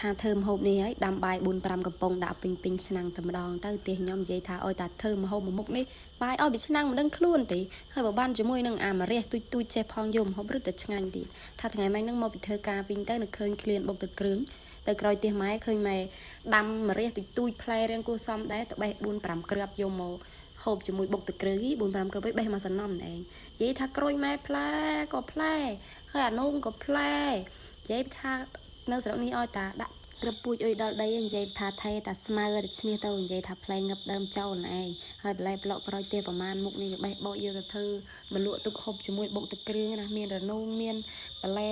ថាធ្វើម្ហូបនេះហើយដាំបាយ4 5កំប៉ុងដាក់ពេញពេញឆ្នាំងតែម្ដងទៅផ្ទះខ្ញុំនិយាយថាឲ្យតាធ្វើម្ហូបមួយមុខនេះបាយឲ្យពីឆ្នាំងមិនដឹងខ្លួនទេហើយបើបានជាមួយនឹងអាម្រះទូចទូចចេះផងយកម្ហូបរឹតតែឆ្ងាញ់ទៀតថាថ្ងៃមិញហ្នឹងមកពីធ្វើការវិញទៅនឹកឃើញក្លៀនបុកទឹកគ្រឿងទៅក្រោយផ្ទះម៉ែឃើញម៉ែដាំម្រះទូចទូចផ្លែរៀងគួរសមដែរទៅបេះ4 5គ្រាប់យកមកហូបជាមួយបុកទឹកគ្រឿង4 5គ្រាប់ឯងបេះមកសំណំឯងនិយាយថាក្រូចម៉ែផ្លែក៏ផ្លែហើយអានោងក៏ផ្លែនិយាយថានៅស្រុកនេះឲ្យតាដាក់ក្រឹបពូជអុយដល់ដីនិយាយថាថេតាស្មៅតែឈ្នះទៅនិយាយថាផ្លែងឹបដើមចោលឯងហើយបន្លែប្លុកក្រោយផ្ទះប្រមាណមុខនេះក៏បេះបោកយកទៅធ្វើមលក់ទុកហូបជាមួយបុកទឹកគ្រឿងណាមានរនោងមានបន្លែ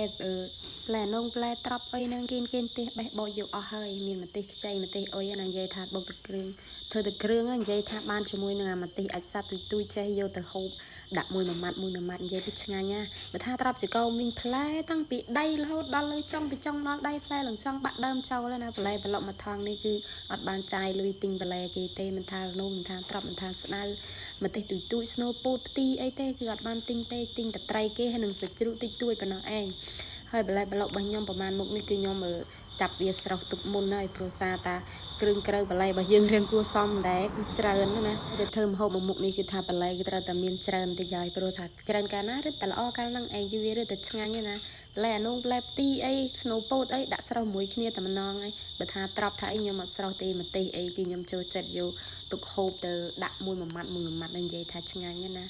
ផ្លែនងផ្លែត្រប់អីហ្នឹងគៀនគៀនផ្ទះបេះបោកយកអស់ហើយមានម្ទេសខ្ចីម្ទេសអុយណានិយាយថាបុកទឹកគ្រឿងធ្វើទឹកគ្រឿងនិយាយថាបានជាមួយនឹងអាម្ទេសអាចសัตว์ទូចទូចចេះយកទៅហូបដាក់មួយមួយម៉ាត់មួយមួយម៉ាត់និយាយពីឆ្ងាញ់ណាបើថាត្រាប់ចកោមីងផ្លែតាំងពីដៃរហូតដល់លើចុងពីចុងដល់ដៃផ្លែឡើងចង់បាក់ដើមចូលហើយណាបន្លែប្លុកមួយថងនេះគឺអត់បានចាយលុយទិញបន្លែគេទេមិនថារនោមិនថាត្រប់មិនថាស្ដៅម្ទេសទូចទូចស្នូលពោតផ្ទីអីទេគឺអត់បានទិញទេទិញតែត្រីគេហើយនឹងសាច់ជ្រូកតិចតួចប៉ុណ្ណោះឯងហើយបន្លែប្លុករបស់ខ្ញុំប្រហែលមុខនេះគឺខ្ញុំចាប់វាស្រស់ទុកមុនហើយព្រោះសារតាគ្រឿងក្រៅបន្លែរបស់យើងរៀងគួរសមដែរគឺច្រើនណាស់ណាទៅធ្វើម្ហូបមួយមុខនេះគឺថាបន្លែគឺត្រូវតែមានច្រើនតិចហើយព្រោះថាច្រើនកាលណារឹតតែល្អកាលហ្នឹងឯងគឺវារឹតតែឆ្ងាញ់ណាបន្លែអានុងបន្លែផ្ទីអីស្នូលពោតអីដាក់ស្រស់មួយគ្នាតែម្ដងហើយបើថាត្រប់ថាអីខ្ញុំអត់ស្រស់ទេម្ទេសអីគឺខ្ញុំចូលចិត្តយកទុកហូបទៅដាក់មួយមួយម៉ាត់មួយមួយម៉ាត់នឹងនិយាយថាឆ្ងាញ់ណា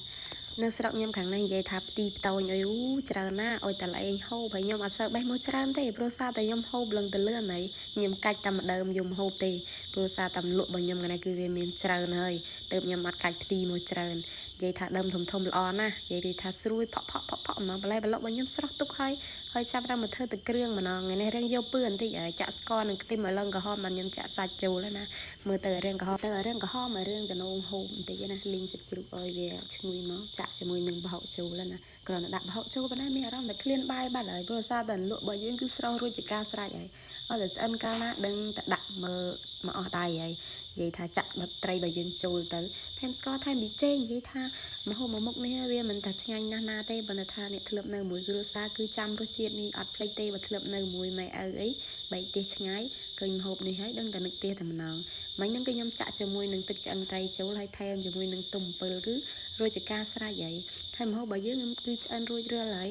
នៅស្រុកខ្ញុំខាងនេះនិយាយថាផ្ទីផ្តូញអីអូច្រើនណាស់ឲ្យតែល្អេងហូបហើយខ្ញុំអត់សូវបេះមកច្រើនទេព្រោះសារតែខ្ញុំហូបឡើងទៅលឿនហើយខ្ញុំកាច់តែម្ដើមយំហូបទេព្រោះសារតែលក់របស់ខ្ញុំថ្ងៃនេះគឺវាមានច្រើនហើយទៅខ្ញុំអត់កាច់ផ្ទីមកច្រើននិយាយថាដើមធំធំល្អណាស់និយាយពីថាស្រួយផក់ផក់ផក់ផក់ហ្មងបន្លែប្លុករបស់ខ្ញុំស្រស់ទុកហើយហើយចាប់ដល់មកធ្វើទឹកគ្រឿងម្ដងថ្ងៃនេះរៀងយកពឿបន្តិចហើយចាក់ស្ករនិងខ្ទឹមឲ្យឡើងក្រហមបានខ្ញុំចាក់សាច់ចូលណាមើលទៅរៀងក្រហមទៅរៀងក្រហមឲ្យរៀងតំណងហូបបន្តិចណាលីងសាច់ជ្រូកឲ្យវាឈ្ងុយមកចាក់ជាមួយនឹងប្រហុកចូលណាគ្រាន់តែដាក់ប្រហុកចូលប៉ុណ្ណាមានអារម្មណ៍តែឃ្លានបាយបាត់ហើយព្រោះសារតែលក់របស់យើងគឺស្រស់រួចជាការស្រេចហើយអត់តែឆ្អិនកាលណាដឹងតែដាក់មើលមកអស់ដៃហើយនិយាយថាចាក់បត្រីបើយើងចូលទៅថែមស្ករថែមប៊ីចេងនិយាយថាម្ហូបមួយមុខនេះវាមិនថាឆ្ងាញ់ណាស់ណាទេបើថាអ្នកធ្លាប់នៅមួយគ្រួសារគឺចាំរសជាតិនេះអត់ភ្លេចទេបើធ្លាប់នៅមួយម៉ែឪអីបែកផ្ទះឆ្ងាយឃើញម្ហូបនេះហើយដឹងតែនឹកផ្ទះតែម្ដងមិញហ្នឹងគឺខ្ញុំចាក់ជាមួយនឹងទឹកឆ្អឹងត្រីចូលហើយថែមជាមួយនឹងទុំអំពិលគឺរួចជាការស្រេចហើយហើយម្ហូបរបស់យើងគឺឆ្អិនរួចរាល់ហើយ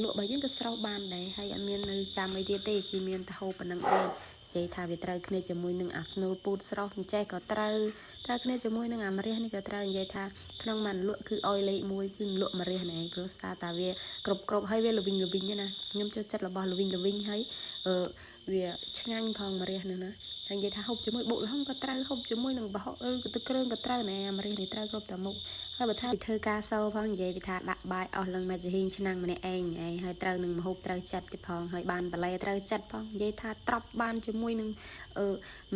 លក់របស់យើងក៏ស្រស់បានដែរហើយអត់មាននៅចាំអីទៀតទេគឺមានតែហូបប៉ុណ្្នឹងឯងនិយាយថាវាត្រូវគ្នាជាមួយនឹងអាស្នូលពូតស្រស់អញ្ចេះក៏ត្រូវត្រូវគ្នាជាមួយនឹងអាម្រះនេះក៏ត្រូវនិយាយថាក្នុងមួយលក់គឺអុយលេខ1គឺលក់ម្រះណែឯងព្រោះស្អាតតាវាគ្រប់គ្រប់ហើយវាល្វីងល្វីងណាខ្ញុំចូលចិត្តរបស់ល្វីងល្វីងហើយអឺវាឆ្ងាញ់ផងម្រះនោះណាហើយនិយាយថាហូបជាមួយបុកល្ហុងក៏ត្រូវហូបជាមួយនឹងប្រហុកឬក៏ទឹកគ្រឿងក៏ត្រូវណែម្រះនេះត្រូវគ្រប់តែមុខហើយបើថាពីធ្វើការសូផងនិយាយពីថាដាក់បាយអស់លឹងមកចំហៀងឆ្នាំងម្នាក់ឯងឯងហើយត្រូវនឹងម្ហូបត្រូវចិត្តទៀតផងហើយបានបន្លែត្រូវចិត្តផងនិយាយថាត្រប់បានជាមួយនឹងអឺ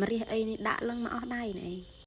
ម្រះអីនេះដាក់លឹងមកអស់ដៃណែឯង។